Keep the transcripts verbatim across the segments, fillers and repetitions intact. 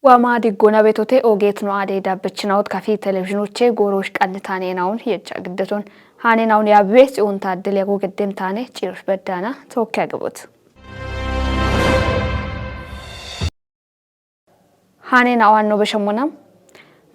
Wama diggona betote ogeetno aade dabbichinawot kafi televizhinoche goorosh qannitaane nawun yecca giddeton haane nawun yaabiwe Tsiyoon Taaddele yago geddem taane ciirosh beddaana tookkiya gibot. Haane nawanno beshemmona.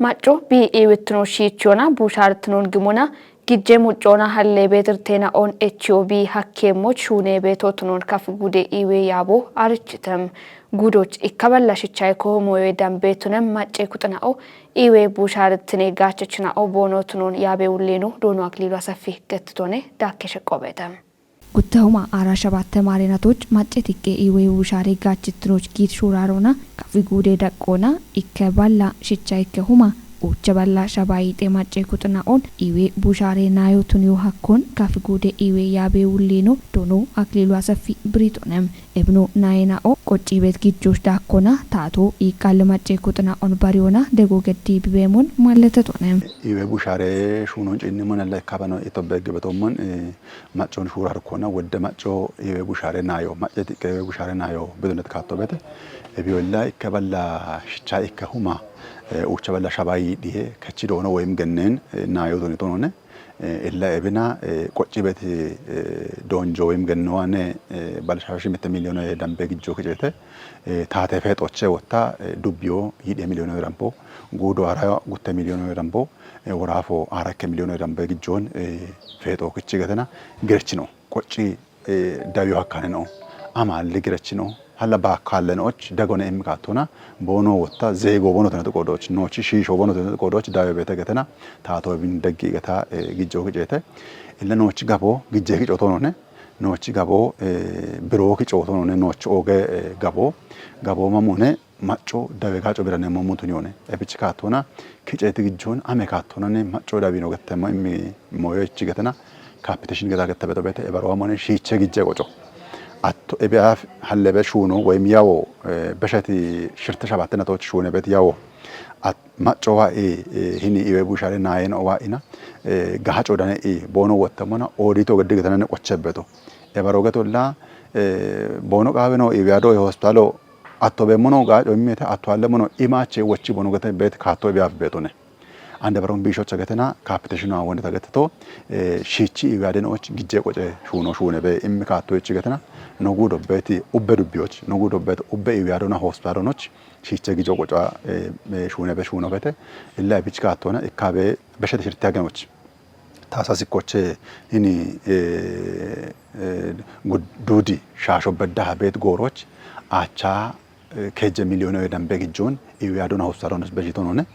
Macco bi iwittino shiichiyona buushaartinoon gimona gijje muccoona halle beetirteena on echiyo bi hakkeemmoch shuune beetootunoon kaf gude iwe yaabo arichitem. Gudoch ikkaballa shichchay koomowe dambeetunem macce kuxina'o iwe buushaartine gaachechina'o boonootunoon yaabe wulleeno doono Akliilu Asaffi gettitone daakke sheqqobeetem. Guttahuma ara shabatte maarenatoch macce tiqqe iwe buushaare gaachittinoch giit shuuraarona kafi guude daqqoona ikke balla shichcha ikke huma uuche balla shabayixe macce kuxina'on iwe buushaare naayo tuniyo hakkon kafi guude iwe yaabe wulleeno doono Akliilu Asaffi biritonem. Ebino naayina'o qoccibet gijjosh daakkona taato iiqqalle macce kuxina'on bariyona dego geddi bibeemon malletetonem. Iwe buushaare shuunon ciinni monella ikkabano itobbe gibetommon, eh, Maccoon shuurarkona wodde macco iwe buushaare naayo, macce tiqqe iwe buushaare naayo bidonet kaattobete. Ebiyolla ikke balla shichcha ikke huma, eh, uuche balla shabayi dhihe, kechi doono woyim genneen, eh, naayo tuni tonone. Eh, illa ebina, eh, qoccibet, eh, doonjo woyim gennowane, eh, balla shabashi mitte miiliyoone dambe gijjo kicete. Eh, taate feexoche wotta, eh, dubbiyo yidhe miiliyoone dambo, guudo ara gutte miiliyoone dambo, eh, woraafo ara ikke miiliyoone dambe gijjoon, eh, feexo kichi getena, girechino. Qocci, eh, dawiyo hakkaane no. Amaalli girechino. Halla baakkaallenoch dagone immi kaattona. Boono wotta, zeego boono tenatu qoodoch, noochi shiisho boono tenatu qoodoch, dawiyo beete getena, taato bin deggi geta, eh, gijjo kicete. Illa noochi gabo, gijje kico tonone, noochi gabo, eh, biro kico tonone, noochi ooge, eh, gabo, gabo mamune, macco dawe gaaco birane mommo tuniyone. Ebichi kaattona, kiceti gijjoon ame kaattonane macco dawino gettemo immi moyo ichi getena, kaapiteshin geta getta beto bete, ebaro amone shiiche gijje qoco. Atto ebiyaaf hallebe shuuno woyim yawo, eh, besheti shirte shabatte natoch shuune bet yawo. At-, macco wa'i, eh, hini iwe buushaare naayeno wa'ina, eh, gaaco dane i boono wottemona, oodito gedde getanane qoche beto. Ebaro getolla, eh, boono qaaweno iwe ado hospitalo atto beemmono gaaco immete, atto hallemono imaache wochi boono gete bet kaatto ebiyaaf betone. Ande baron biishocha getena, kaapiteshino awoneta geteto, eh, shiichi iwe aden och gijje qoce shuuno shuune be immi kaatto ichi getena, nogu dobbeti ubbe dubbiyoch, nogu dobbet ubbe iwe adona hospitalonoch, shiiche gijo qoca, eh, eh, shuune be shuuno bete, illa ebich kaattona, ikkabe beshete shirte agenoch. Taasas ikkoche hini, eh, eh, gud-, duudi shaasho beddaha beet gooroch, aacha, eh, keje miiliyoone dambe gijjoon iwe adona hospitalonoch bejitonone.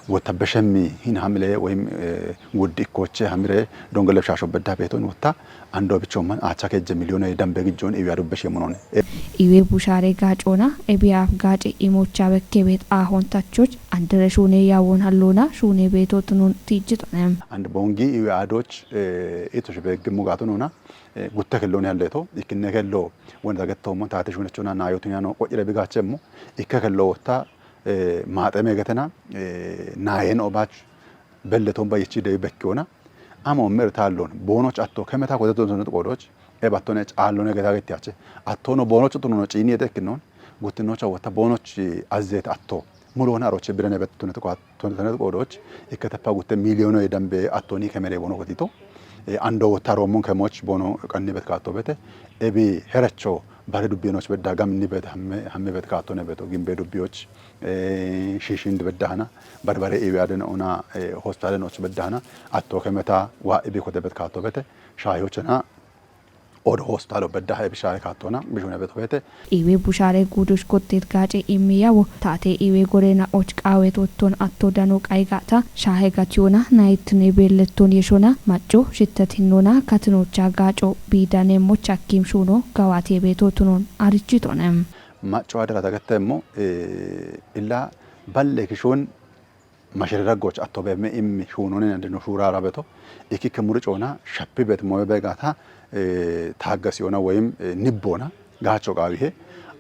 Wotta beshemmi hin hamile woyim, eh, guddi ikkoche hamire dongeleb shaasho beddaha beeton wotta ando bichomman aacha keje miiliyoone dambe gijjoon iwe adu beshemonone. E- Iwe buushaare gaacoona, ebiyaaf gaace imocha bekke beet aahon tachoch, andere shuune yaawon halloona, shuune beetotunon tiijitone. And boongi iwe adoch, eh, itosh beegge mugatunona, eh, gutte kellooni halleeto, ikkinne kello wonda gettoommo, taate shuunechona naayo tuniyano qo'ire bigaachemmo, ikke kello wotta, eh, maaxeme getena, eh, naayen obaach, belleton bayichi dewi bekkiwona, amo mer taallon, boonoch atto kemeta kode don sonet qoodoch, ebattone caallone geta gettiyache, attono boonoch tunono ciini yete ikkinnon, guttinocha wotta boonoch azzeet atto, mulona aroche birane bet tunet qoodoch, ikkateppa gutte miiliyoone dambe attoni kemere boono gotito, eh, ando wotta roomon kemoch boono qanni bet kaatto bete, ebi herecho bare dubbinoch bedda gamni bet hamme, hamme bet kaattone beto, gimbe dubbiyoch, eh, shiishin beddahana, barbare iwe aden ona, eh, hospitalen och beddahana, atto kemeta wa ibi kote bet kaatto bete, shaayochena, odo hospitalo beddaha ebi shaaye kaattona, bishune beto bete. Iwe buushaare guudosh kottet gaace immi yawo, taate iwe gorena och qaawet otton atto dano qaygata, shaahe gatiyona, nayitne beelletton yeshona, macco shittet hinnona, katinocha gaaco biidane moch hakkim shuuno, gawate beetotunon arichitone. Macco adara tagettemmo, eh, illa balle kishon mashire daggoch atto beemme immi shuunone nandino shuurara beto, ikkikke muri coona shappi bet moye begata, eh, taaggasiyona woyim, eh, nibbona gaacho qaawihe,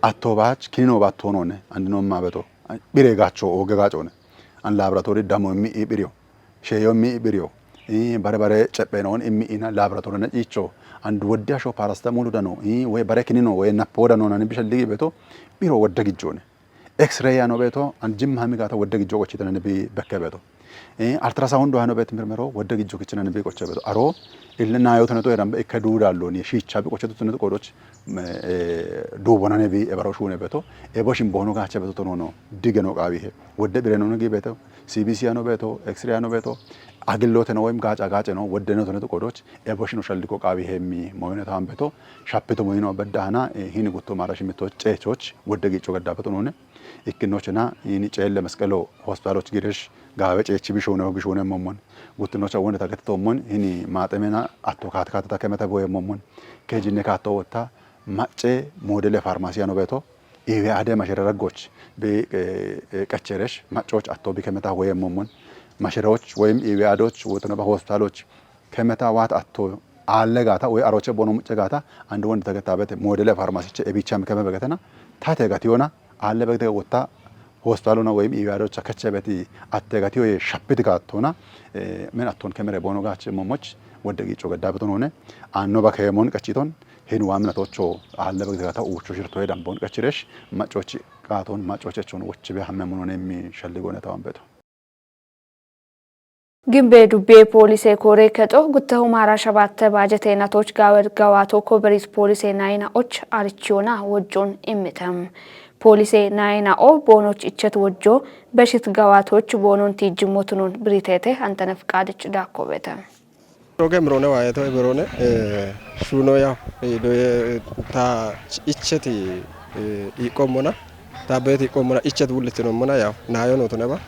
atto baach kinino baattonone, andino ma beto, bire gaacho ooge gaacone. An laboratori damo immi i biriyo, sheeyo immi i biriyo, eh, bare bare cephenoon immi ina laboratori ne ciicho, and wodde asho paracetamol dano, eh, woy bare kinino, woy nappo dano nani bisha ligi beto, biro wodde gijjone. X-ray yaano beeto, an jimma hami gaata wodde gijjo qochitanani bi bekke beeto. Eh, ultrasound yaano beet mirmero wodde gijjo kichinani bi qoche beeto. Aro, ille naayotene to heeran be ikke duudaallooni, shiicha bi qoche tutune qoodoch, eh, duubonane bi ebaro shuune beeto. Ebo shin boono gaache beeto tonono, dige no qaawihe. Wodde bire nono gi beeto, C B C yaano beeto, X-ray yaano beeto, agillooteno woyim gaaca gaaceno, wodde no tone qoodoch, ebo shino shalliko qaawihe mi moyine taambeto, shapito moyino bedda hana, eh, hini gutto maara shimitto ceechoch, wodde giicho gadda beeto none. Ikkinochena, hini ceelle mesqelo hospitaloch giresh, gaawe ceechi bishuune hogishuune mommon. Guttinocha wonde tagetitommon, hini maaxemena atto kaati kaati takemete boye mommon. Kejinne kaatto wotta, macce modele farmasi yaano beeto, iwe ade mashere raggoch, bi, eh, eh, qacheresh, maccoch atto bi kemeta woye mommon. Mashereoch woyim iwe adoch, wotona ba hospitaloch, kemeta waat atto aalle gaata, woy aroche bono mucce gaata, andi wonde tagetabete modele farmasiche ebicha mi keme begetena, tate gatiyona, aalle begete wotta, hospitalona woyim iwe adocha keche beti atte gatiyoye shapiti gaattona, eh, men atton kemere boono gaache momoch, wodde giicho gadda beeto none, anno ba keemon qachiton, hin waamina tocho, aalle begete gaata uucho shirtoye dambon qachiresh, maccochi qaaton, maccochi echon wochibe hamme monone mi shalli goone taambeto. Gimbe Dubbe Polise Kore Kexo Guttahu Mara Shabatte Bajete Natoch Gawer Gawato Koberis Polise Naina Och Arichiona Wojjon Immitem. Polise Naina O Bonoch Ichet Wojjo Beshit Gawatoch Bonon Tijimotunon Britete Antanef Kadich Dakobete. Roge mirone wayeto eberone, eh, shuno ya, eh, doye ta icheti, eh, iqomona, ta beti iqomona, ichet wulitino mona ya, nayo no tuneba,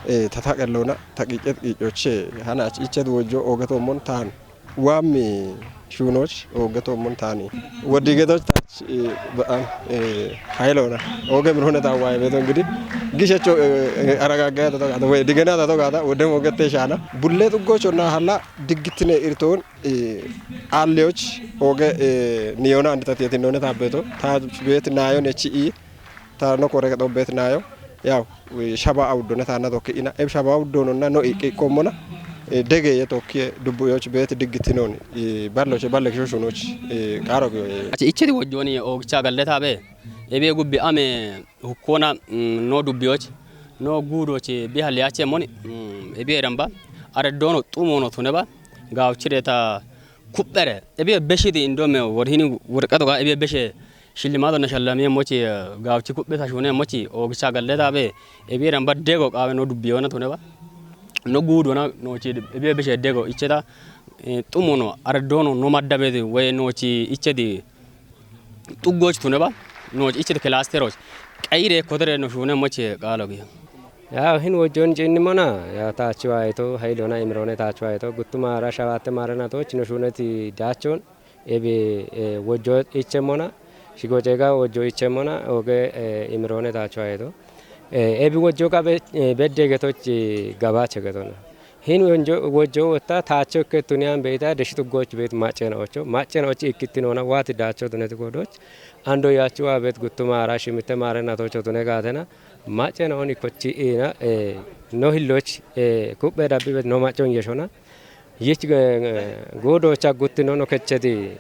eh, tata qellona, ta qiqet qiqoche, hana ach ichet wojo ogeto mon tan. Wami shunoch ogeto mon tani. Wodi getoch tach, eh, ba'an, eh, haylona. Oge mirone ta waye beto ngidi. Gishecho, eh, eh, aragagaya ta to gada, we digena ta to gada, wodem ogete shana. Bulle tuggochona hala diggitine irtoon, eh, aalleyoch oge, eh, niyona andi tatiyetinone tabeto, ta beet nayo nechi i, ta no kore kexo beet nayo, yaw, eh, shaba awuddone taanna tokki ina, eb shaba awuddononna no iqqi iqqommona, eh, degeye tokkiye dubbuyoch beet diggitinoni, eh, balloche balle kisho shunoch, eh, qaro ge, eh. Achi icheti wojjoni ogicha galle tabe, ebe gubbi ame hukkona, mm, no dubbiyoch, no guudoch, eh, bi halliyache moni, mm, ebi eramba, areddono xumono tuneba, gawchireta kubbere, ebi beshidi indome wor hini worqato ga ebi beshe shillimato na shallamiye mochi, eh, gawchi kubbe ta shune mochi, ogicha galle tabe, ebi eramba dego qawe no dubbiyona tuneba, no guudona nochi ebi beshe dego icheta, eh, xumono, areddono no maddabeti, we nochi icheti, Xuggoch tuneba, nooch ichit kilaasteroch, qayire kodere no shuune moche qaalo giya. Yaw hin wojjon cinni mona, ya taachwa eto, haylona imrone taachwa eto, guttuma ara shawatte marana toch no shuuneti daachon, ebe, eh, wojjo iche mona, shigocega wojjo iche mona, oge, eh, imrone taachwa eto. Eh, ebi wojjo ka be, eh, bedde getoch, eh, gabache getona. Hin wonjo-, wojjo wotta taacho ikke tuniyan beita deshi tuggoch bet macena ocho. Macena ochi ikkittinona wati dacho tuneti godoch. Ando yachu abet guttuma ara shimitte mare natocho tune gatena. Macena oni kochi ina, eh, no hilloch, eh, kubbe dabbi bet no macon yeshona. Yich, eh, godocha guttino no kecheti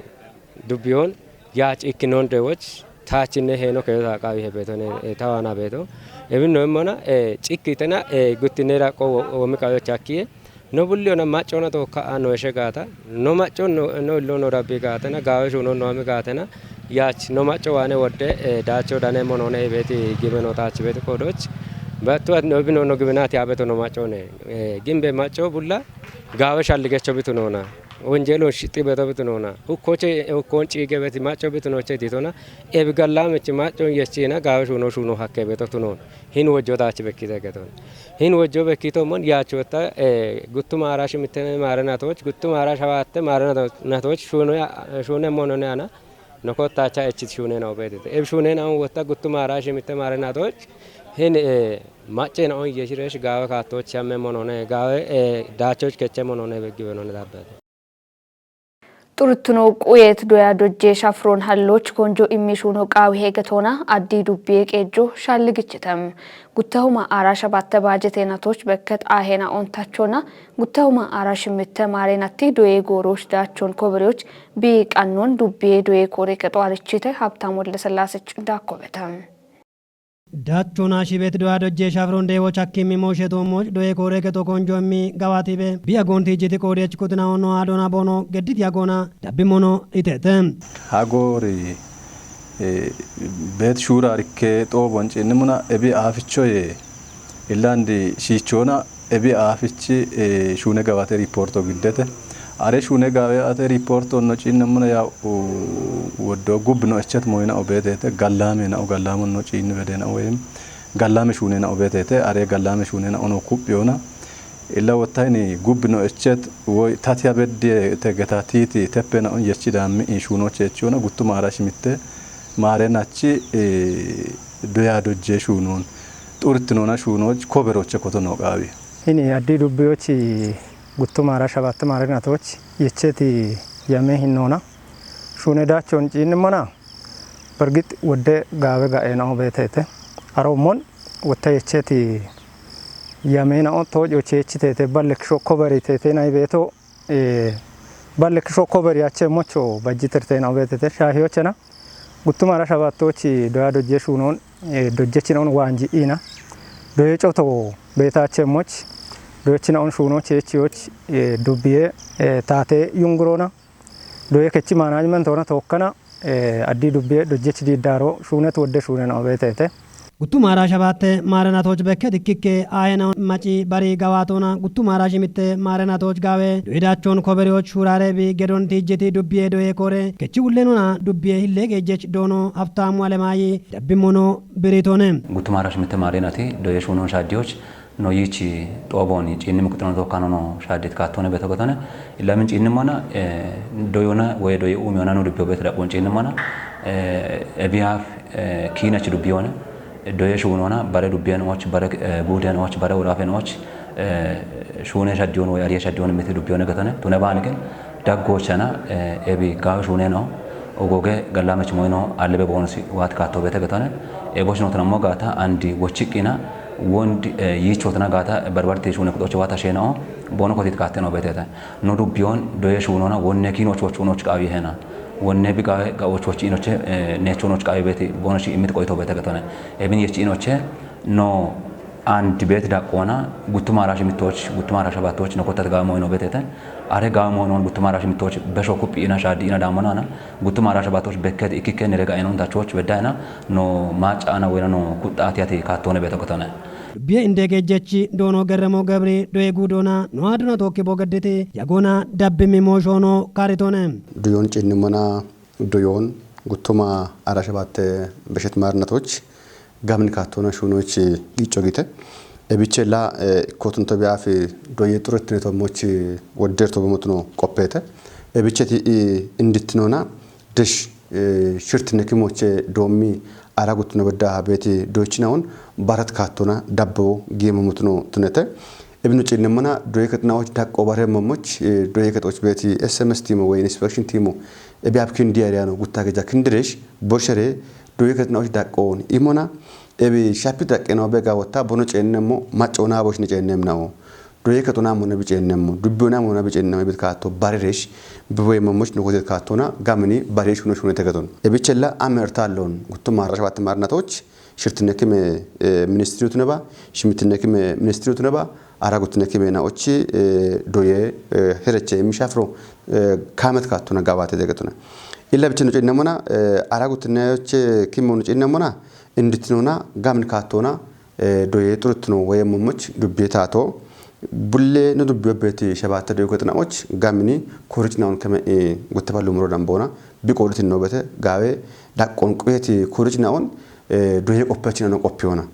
dubbiyon. Yaach ikki non dewoch, taachinne heeno keyo taaqaawi he beetone, eh, tawaana beeto. Ebin no immona, eh, cikki tena, eh, guttinne raqqo wo-, womi qayo chakkiye. No bulli ona macco na tookka a no eshe gaata. No macco no, no illo no rabbi gaatena, gaawe shuuno no ami gaatena. Yaach no macco waane wodde, eh, daacho dane monone beeti gibe no taach beeti kodoch. Battu at no bino no gibinati abeto no macco ne. Eh, gimbe macco bulla, gaawe shalligecho bitu noona. Wonjeelon shixxi beto bitu noona. Hukkoche, hukkon ciige beti macco bitu noche titona. Ebi gallamichi maccon yechina gaawe shuuno shuuno hakke beto tunoon. Hin wojjo taachi bekkite geton. Hin wojjo bekkito mon yaachotta, eh, guttuma ara shimitte mare natoch, guttuma ara shawatte mare nato-, natoch, shuuno ya-, shuune monone ana. Nokot taacha echit shuune na obedete. Eb shuune na on wotta guttuma ara shimitte mare natoch. Hin, eh, macce na on yeshiresh gaawe kaattoch shamme monone, gaawe, eh, daachoch keche monone beggiwe none dabbate. Xuruttuno quyeet doya dojje shafron halloch konjo immishuno qaawi hegetona addi dubbiye qeejjo shalligichitem. Guttahuma ara shabatte baajete natoch bekket aahena ontachona guttahuma ara shimitte mare natti doye gooroch daachon kobereyoch bi qannon dubbiye doye koore kexo arichite Habtam Wolde Sillaasech daakkobetem. Dachona shibet doya dojje shafron dewo chakimi moshe to mosh doye kore ke to konjo mi gawati be. Bi agon ti jiti kode chikutina ono adona bono gedit yagona dabbi mono itete. Hagori, eh, bet shura rikke to bonci nimuna ebi aficho ye. Illandi shichona ebi afichi, eh, shune gawate riporto giddete. Are shune gawate riporto no cinne muna ya, u-, woddo gub no ecchet moyna obetete, gallame na o gallamo no cinne bedena oyem. Gallame shune na obetete, are gallame shune na ono kupyona. Illa wottayni gub no ecchet woy tatiya bedde te geta titi teppe na on yechi dammi in shuno chechona guttuma ara shimitte mare nachi, eh, doya dojje shunon. Xurtinona shunoch koberoche koto no qawi. Hini addi dubbiyochi guttuma ara shabatte mare natoch yecheti yame hinona. Shune dachon cinne mana. Bergit wodde gaawe ga'e na'o beetete. Arommon wotta yecheti yame na'o tojo chechi tete balle kisho koberi tete nai beeto, eh, balle kisho koberi ache mocho bajjiterte na'o beetete. Shahiyochena guttuma ara shabattochi doya dojje shunon, eh, dojjechi na'on wanji ina. Doye coto beeta ache moch. Doyechi na'on shuno chechi yoch, eh, dubbiye, eh, tate yungurona. Doye kechi management ona tokkana, eh, addi dubbiye dojjechi diddaro shunet wodde shunen obetete. Guttuma ara shabatte mare natoch bekke dikkikke ayena maci bari gawatona guttuma ara shimitte mare natoch gawe. Doye dachon koberiyoch shurare bi gedon tijjeti dubbiye doye kore. Kechi wullenona dubbiye hille gejjech dono Habtamu Alemayi dabbi mono biritone. Guttuma ara shimitte mare nati doye shunon shaddiyoch no yichi xoboni cinni mukuxino tokkano no shaddit kattone beto gotone. Ilamin cinni mana, eh, doyona woy doye umiyona no dubbiyo beto daqon cinni mana, eh, ebiyaf, eh, kinachi dubbiyone. Doye shunona bare dubbiyen och, bare, eh, buden och, bare urafen och, eh, shune shaddiyon woy ariye shaddiyon miti dubbiyone gotone. Tune banikin daggochana, eh, ebi gawe shune no. Ogoge gallamech moyno allebe bonus wat katto bete gotone. E boshno tana mo gata andi wochiqina wondi, eh, yichotna gata barbarti shune kudoche wata shenao bono kotit katte no betete. No dubbiyon doye shunona wonne kinoch wochunoch qawi hena. Wonne bi gawe ga wochunoche, eh, nechunoch qawi beti bono shi imit qoito bete gotone. Ebin yechinoche no and bet daqqona guttuma ara shimitoch, guttuma ara shabattoch no kotat gawe moyno betete. Are gawe moynon guttuma ara shimitoch besho kuppi ina shadi ina damonana. Guttuma ara shabattoch bekket ikkikke nere gaenon dachoch bedayna no macana wena no kuxxati ati kattone beto gotone. Dubbiye inde gejjechi dono gerremo gabri doye gudona no aduna tokki bogedditi yagona dabbi mi moshono karitone. Duyon cinni mana doyon guttuma ara shabatte beshet marnatoch gamin kattona shunochi gicho gite. Ebichella, eh, kotunto biafi doye xuretine to mochi wodder to bemotno qoppete. Ebicheti i indittinona desh, eh, shirtine kimoche dommi ara guttino bedda habeti doychinaon barat kattona dabbo gemo mutno tunete. Ebino cinne mana doye katnaoch daqqo bare momoch, eh, doye katoch beti S M S timo we inspection timo. Ebi apkin diariano gutta geja kindiresh boshere doye katnaoch daqqon imona. Ebi shapi daqqeno bega wotta bono cennemo macona boshni cennem nao. Doye katona mona bi cennemo, dubbiona mona bi cennemo, ebi kato bareresh, biwe momoch no kote katona gamini baresh no shune tegaton. Ebi chella amertalon guttuma ara shabat marnatoch, shirtine kime, eh, ministriu tuneba, shimitine kime ministriu tuneba, ara guttine kime na ochi, eh, doye, eh, hereche mi shafro, eh, kamet katona gabate degatona. Illa bicheno cinne mona, eh, ara guttine oche kime no cinne mona, indittinona, gamin kattona, eh, doye xuruttino woye momoch dubbiye tato. Bulle no dubbiyo beti shabatta doye gotna och, gamini koricnaun keme, eh, gutte ballu muro dambona. Bi qoditin no bete gawe daqqon quyeti koricnaun, eh, doye qoppechina no qoppiyona.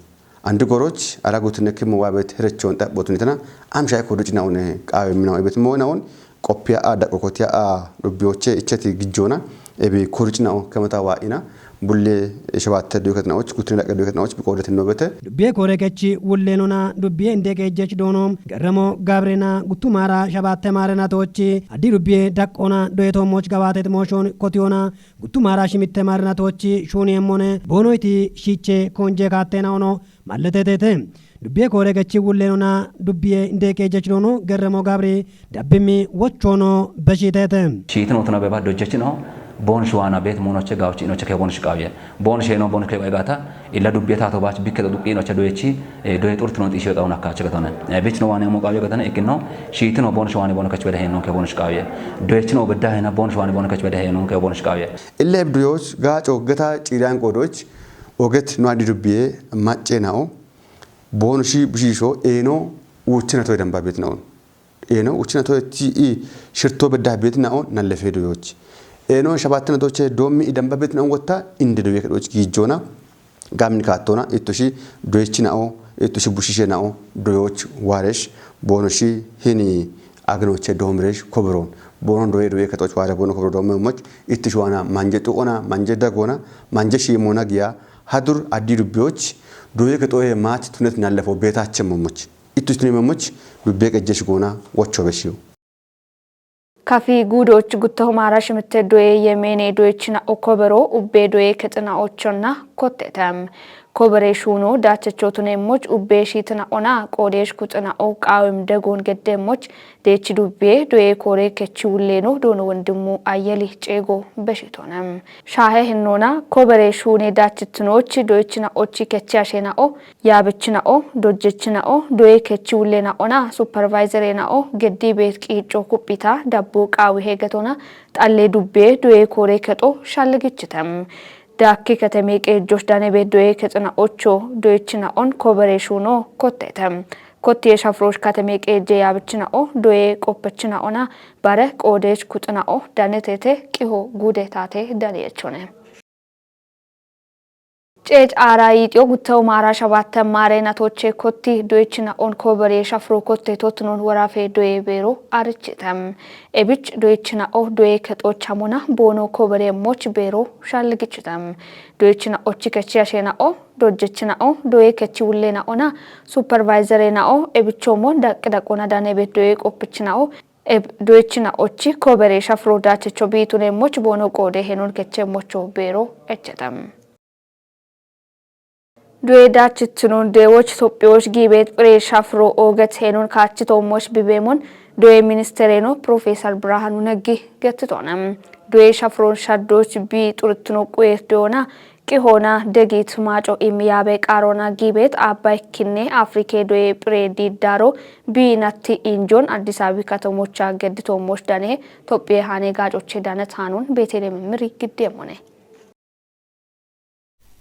Andi goroch ara gutine kimo wabet herechon tapbotunitana am shay koricnaun, eh, qawe minaun ebet monaun qoppiya a daqqo kotiya a dubbiyoche icheti gijjona ebi koricnao kemata wa'ina bulle shabatte duyokatnaoch gutine daqqe duyokatnaoch bi qodetin no bete. Dubbiye kore kechi wullenona dubbiye inde kejech dono garramo gabrena guttumara shabatte marena tochi addi dubbiye daqqona doyeto moch gabatet moshon kotiona guttumara shimitte marena tochi shuni emmone bonoyti shiche konje kattena ono malletetete. Dubbiye kore gechi wullenona dubbiye inde kejech dono garramo gabri dabbimi wochono beshitete. Shiitin otuna beba dojjechino Boon shuwaana beet muunoche gaawchi inoche ke boon shiqaawiye. Boon sheeno boon ke waygata illa dubbiye taato baach bikke duqqi inoche doyechi doye xurtino xiishiyo xawun akkaache gatone. Bich no waane mo qaawiye gatone ikkino shiitino boon shuwaane boon kach beda heeno ke boon shiqaawiye. Doyechino bedda heena boon shuwaane boon kach beda heeno ke boon shiqaawiye. Ille ebduyoch gaaco geta ciidan qoodoch oget no addi dubbiye macce na'o boon shi bushiisho eeno uuchina toy damba beet na'on. Eeno uchina toyechi i shirto bedda beeti na'o nallefe doyochi. Eeno shabattana doche doommi i damba beeti na'o wotta inde doye kedoch giijjona. Gamni kaattona ittushi doyechi na'o ittushi bushishe na'o doyoch waaresh boonoshi hini agnoche doomresh kobron. Boono doye doye kedoch waare boono kobro doomme moch ittushi waana manje xuqona manje dagona manje shiimona giya hadur addi dubbiyoch doye kexoye maach tunet nallefo beetache momoch. Ittus tuni momoch dubbe qejjesh goona wocho beshiyo. Kafi guudoch gutto maara shimitte doye yemeene doyechina o kobero ubbe doye kexina ochonna kottetem. Kobere shuuno daachecho tunemmoch ubbe shiitina ona qoodesh kuxina o qaawem degoon geddeemmoch deechi dubbiye doye koore kechi wulleeno doono wondimmu ayyeli ceego beshitonem. Shaahe hinnoona kobere shuune daachitinochi doyechina ochi kechi ashena'o yaabichina'o dojjechina'o doye kechi wullena'ona supervisorena'o geddi beet qiicco kuphita dabbo qaawi heegetona xalle dubbiye doye koore kexo shalligichitem. Daakki kateme qeejjosh danebe doye kexina ocho doyechina'on kobere shuuno kottetem. Kottiye shafroosh kateme qeejje yaabichina'o doye qoppechina'ona bare qoodesh kuxina'o danetete qiho guude taate daniyechone. Ceec aara yiixiyo guttewu maara shabatte maare natoche kotti doyechina'on kobere shafro kotte totnon worafe doye beero arichitem. Ebich doyechina'o doye kexochamona boono kobere moch beero shalligichitem. Doyechina'ochi kechi ashena'o dojjechina'o doye kechi wullena'ona supervisorena'o ebichomo daqqi daqona danebe doye qoppichina'o eb doyechina'ochi kobere shafro daachecho biitunemmoch boono qoode henon kechemmocho beero echetem. Doye daachitinon deewoch Itophiyoch giibeet phire shafro ooget henon kaachitoommoch bibeemon doye ministereno Professor Birhanu Neggi gettitonem. Doye shafron shaddoch bi xuritino quyet doyona qihoona degit maaco im yaabe qaarona giibeet Abbay kinne Afrike doye phire diiddaaro bi natti injon Addis Abebi katamocha gedditoommoch dane Tophiye haane gaacoche dane taanon Beetele mimmiri giddeemone.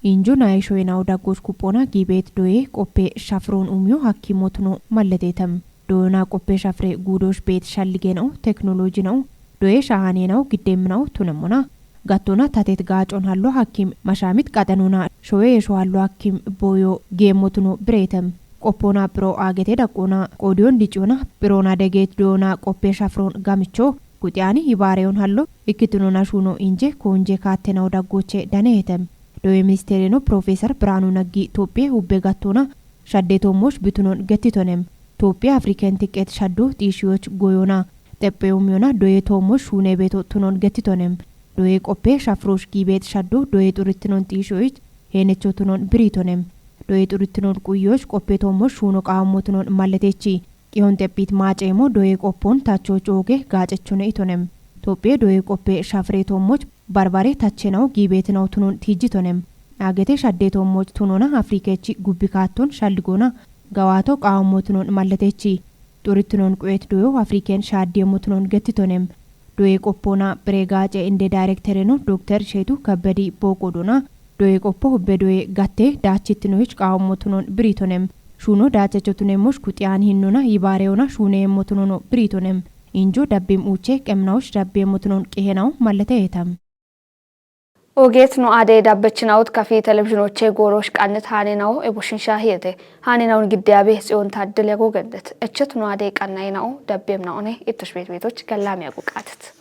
Injo nae shoyenawo daggoch kuphona giibeet doye qoppe shafron umiyo hakkimotuno malletetem. Doyona qoppe shafre guudosh beet shalligenawo teknolojinawo doye shahanenawo giddeeminawo tunemmona. Gattona tatet gaacon hallo hakkim mashamit qaxenona showe yesho hallo hakkim boyo geemmotuno biretem. Qoppona phiro aagete daqqona qoodiyon diciyona phirona degeet doyona qoppe shafron gamicho guxiyani yibaareyon hallo ikkitinona shuuno inje koonje kaattenawo daggoche daneetem. Doye ministereno Professor Birhanu Neggi Tophiye ubbe gattona shadde toommoch bitunon gettitonem. Tophiye Afriken tiqqet shaddo xiishiyoch goyona xepheyoom yona doye toommoch shuune beeto tunon gettitonem. Doye qoppe shafroch giibeet shaddo doye xurittinon xiishiyoch heenecho tunon biritonem. Doye xurittinon quyiyoch qoppe toommoch shuuno qaawammo tunon malletechi. Qihon xephit maaceemo doye qoppon tachoch ooge gaacechone itonem. Tophiye doye qoppe shafre toommoch barbare tachenawo giibeetinawo tunon tiijjitonem. Aagete shadde toommoch tunona Afrikechi gubbi kaatton shalligoona gawaato qaawammo tunon malletechi. Xurittinon quyet doyo Afriken shaaddiyeemmo tunon gettitonem. Doye qoppona phire gaace inde dayrektereno Dokter Sheetu Kebbedi booqodona. Doye qoppo hubbe doye gatte daachittinohich qaawammo tunon biritonem. Shuuno daachacho tunemmoch kuxiyani hinnona yibaareyona shuuneemmo tunono biritonem. Injo dabbim uuche qeminawoch dabbeemmo tunon qihenawo malleteetam. Ogeet no aade dabbechinawut kafi televizhinoche goorosh qannet haanenawo ebushinsha hiyete. Haanenawun giddeyabe Tsiyoon Taaddele gogendet. Echet no aade qannaynawo dabbeemnawone ittosh beet beetoch gallamiya guqaatet.